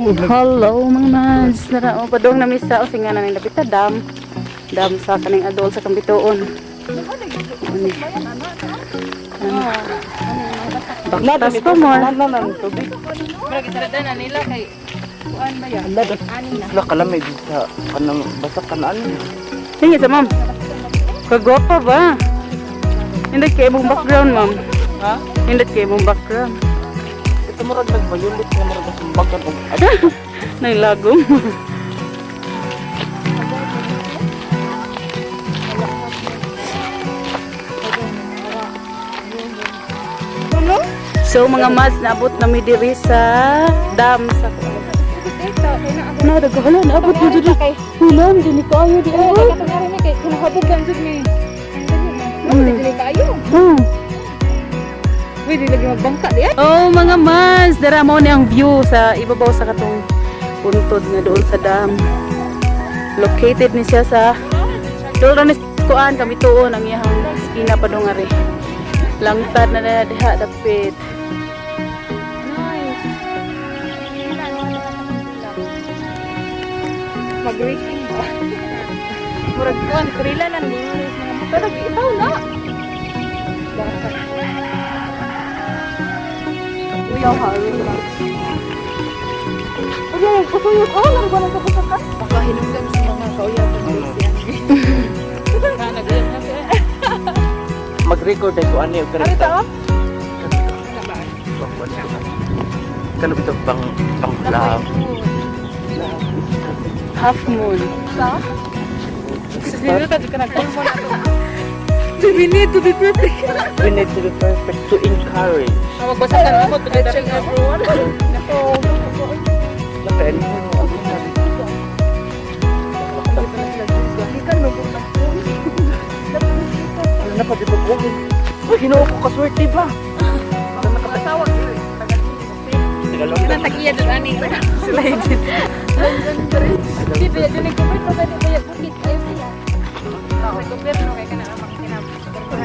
Hello, mga mads. Nara o padong na misa o singa na ning dapita dam. Dam sa kaning adol sa Kambituon. Ani. Baktas pa more. Tubig. Pero gisarada na nila kay kuan ba ya? Wala kalamig sa kanang basta kanaan. Sige sa, ma'am. Kagwapa ba? Hindi kay imong background, ma'am. Ha? Hindi kay imong background. Ito murag nagbayulit nga murag sumbakan og Nay lagom. So, mga mads, naabot na mi diri sa dam sa Na daghala, naabot mo jud. Hulam din ni kaayo di ay. Katong mi kay kinahabog lang jud mi. Dili kayo. Uy, di lagi magbangka di ay. Oh, mga mads, dara mo ni ang view sa ibabaw sa katong puntod nga doon sa dam. Located ni siya sa doon ra ni kuan kami tuon ang iyang skina pa dong ari. Langtad na na diha dapit. Nice. Mag-racing ba? Murag kuan, krila lang ni mga motor itaw na. Uyaw ha, uyaw. Uy, putuyot. Oh, narugo ng kapusak ka. Baka hinungdan sa mga kauyapan ni siya. Nag-uyab na siya. Mag-record ay ko ani og Ari karita. ta, oh. Kano bitaw pang pang love. Half moon. Sa? Sino ta ka nag-pulmo na to? We need to be perfect. We need to be perfect to encourage. Magbasa ka na ako, everyone. Nakain mo. Ano na pa di ba ko? Uy, Ginoo ko, kaswerte ba? Tagalog. Tagiya doon ani. Sila din. Di ba doon ang gobyerno gani ba bukid ayo sila. Sa gobyerno kay kana ang makinab.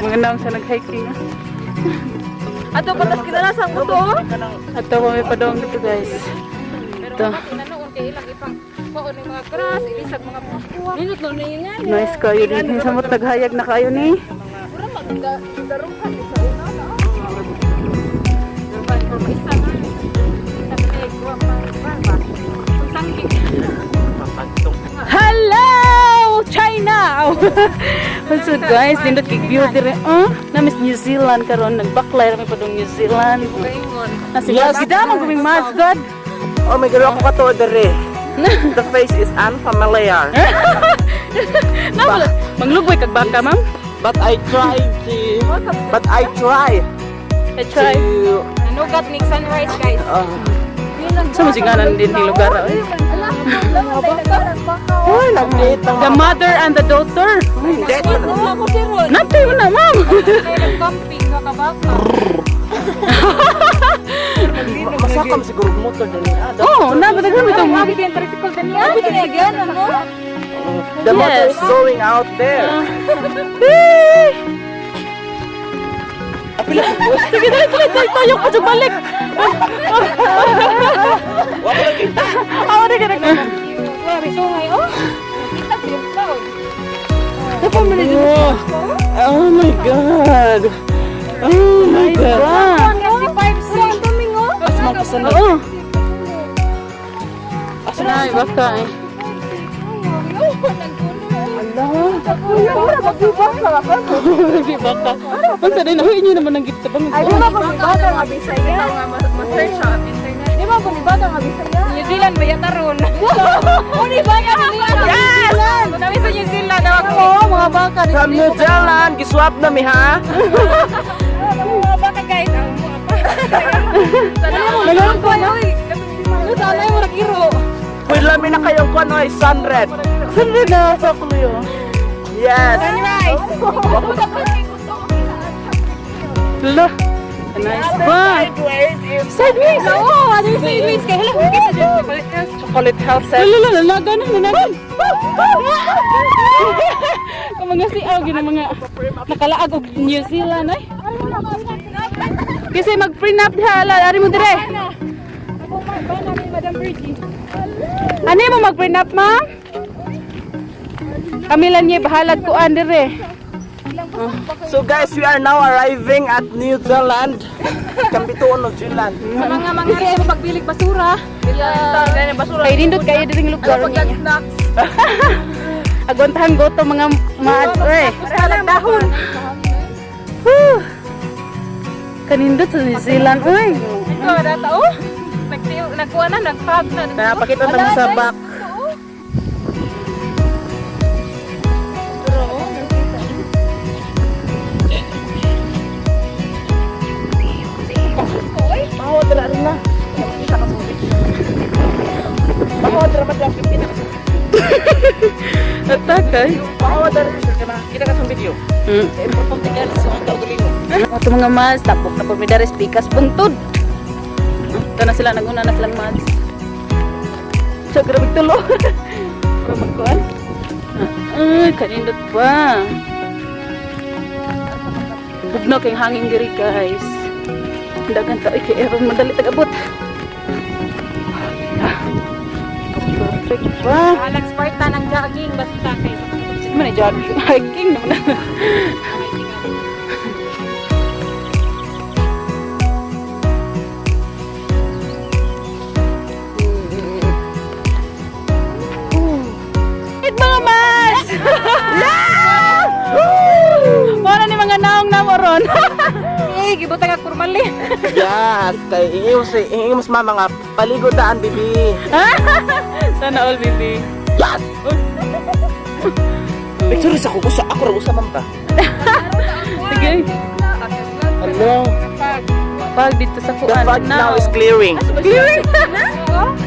Mga naong sa nag-hiking. Ah. Ato patas kita sa muto. Ato pa may padong dito, guys. Pero Ito. ang na noon kay ilang ipang kuon ng mga grass, ilisag mga puwa. Nindot no ni nga. Nice kayo din. Sa mo taghayag na kayo ni. Pura magda daruhan sa una na. Daruhan for maisa na. Sabi kuha pa ba. Sanggig. Hello, China! What's up, guys? Nindot kay view dire. Oh, na Miss New Zealand karon, nagbaklay ra mi padung New Zealand. Kaingon. Nasi yes. Sida man kuming mascot. Oh my God, ako katuo dere. The face is unfamiliar. Na manglugoy kag baka, ma'am. But I try I try. to Nanugat ning sunrise, guys. Sa mo singalan din ni lugar oy. Uy, nag-date ang The mother and the daughter. Date. Ako siron. Natay mo na, ma'am. Kay camping nga kabaka. Masakam siguro motor din ah. Oh, na ba daghan itong Abi din tricycle din niya. Abi din yan ano? The motor Yes. is going out there. Sige, dali, dali, dali, tayo ko sa balik. Wala lagi. Awa na ka nag. Wari sungay oh. Kita siya cloud. Oh my God. Oh my God. Ba? Si five song tumingo. Oo. Ay, baka eh. Di baka. Unsa din huy inyo naman ang gift sa bangis. Ay, di ba kung ibaka nga Bisaya? Ma-search sa internet. Di ba kung ibaka nga Bisaya? New Zealand ba yata ron? Uni ba nga Yes! Nami sa New Zealand na ako. Oo, mga baka. From New Zealand, giswap na mi ha. Mga baka, guys. Ang mga pa. Nagalan ko na. Ano tanay mo nag-iro? Uy, lami na kayong kuan oy, sunred. Sunod na sa kulo. Yes. Sunrise! Lo. Nice ba? Sideways is Sideways. Oo, ano yung sideways? Kaya hala, kita dyan. chocolate health Lalo, lalo, lalaga na, lalaga. Kung mga siaw, gina mga nakalaag og New Zealand ay. Kasi mag-prenup diha, ala, ari mo dire. ba namin, Madam Virgie? Ano mo mag-print up, ma'am? Kami lang niya bahalag kuan dire. So guys, we are now arriving at New Zealand. Kambituon, New Zealand. Sa mga mangyari ay mapagbilig basura. Yeah. Basura. Kay nindot kayo diring lugar niya. Snacks. Agwantahan goto mga mads eh. Basta dahon. Whew. Kanindot sa New Zealand, uy. Ito, data oh. Nagkuha na, nag-fog na. Kaya pakita naman sa back. Bawa dira na. Kita ka subi. Bawa dira madam kita ka subi. Atakay. Bawa dira kita ka sa video. Importante guys sa mga kaugalingon. Ito mga mads, tapok na pumidares, pikas, puntod. Ito na sila, naguna na silang mads. So, grabe tulo. Para magkuhan. Ay, kanindot pa. Bugno kay hangin diri, guys. Dagan tao, kay Aaron, madali tagabot. Perfect pa. Alag Spartan ang jogging basta kay. Sige man, jogging, hiking naman. It mga mas! Yeah! Wala ni mga naong namo ron. Eh, gibutang ak formally. Yes, kay ingos mama nga paligo daan bibi. Sana all, baby. Yes. Picture sa ko usa ako ra usa man ta. Sige. Hello. Pag dito sa The kuan. fog now is clearing. Clearing.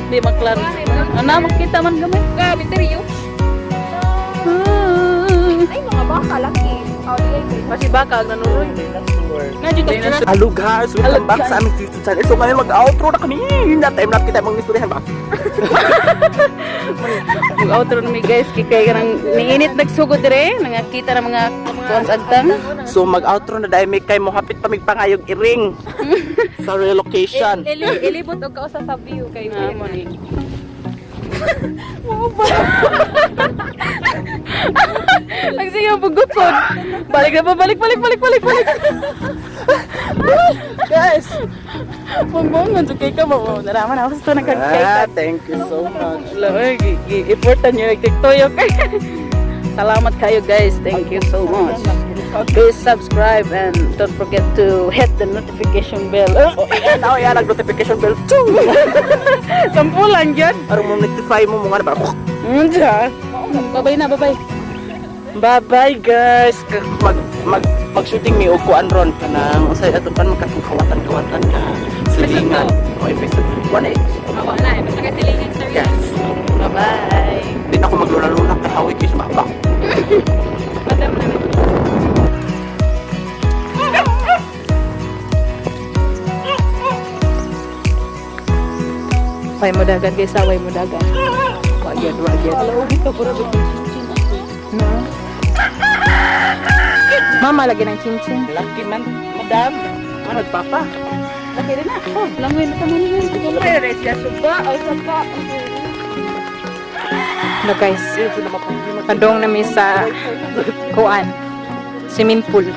Di maklaro. Ano, makita man gamay. Grabe, teryo. Ay, mga baka, laki. Oh, di ay. Pasi baka ang nanuroy. Hello guys, welcome back sa aming YouTube channel. So ngayon mag-outro na kami. Na time na kita mag istoryahan ba? Mag-outro na mi guys kay kay kanang niinit nagsugod dire, nangakita ng mga kuan sa agtang. So mag-outro na dahil may kay mo hapit pa migpangayog iring sa relocation. Ilibot og kausa sa view kay Ah, mo ni. Nagsigaw pagutod. Balik na pa, balik, balik, balik, balik, balik. Guys, Bumbongan, so kay ka mo. Naraman ako sa nagkakay. ah, thank you so much. Wala, i-effortan nyo, nagtiktoyok. Salamat kayo guys. Thank you so much. Please subscribe and don't forget to hit the notification bell. Oh, ayan, oh, ayan, nag-notification bell. Choo! Sampulan yan. Aron mo notify mo mga ba? Diyan. Babay na, babay. Bye-bye guys. Mag mag mag-shooting mi og kuan ron kanang unsay atong kan magkatong kawatan-kawatan ka. Silingan. O episode 1 eh. Wala eh, basta kay silingan sir. Yes. Bye-bye. Di na ako maglula-lula kay hawig kay sumaba. Madam namin. Way mo dagan guys, way mo dagan. Wagyad, wagyad. No. Mama lagi ng chinchin. Lucky man, madam. Manag papa. Laki rin na. Oh, langoy na tama niya. No guys, padong nami sa kuan, swimming pool.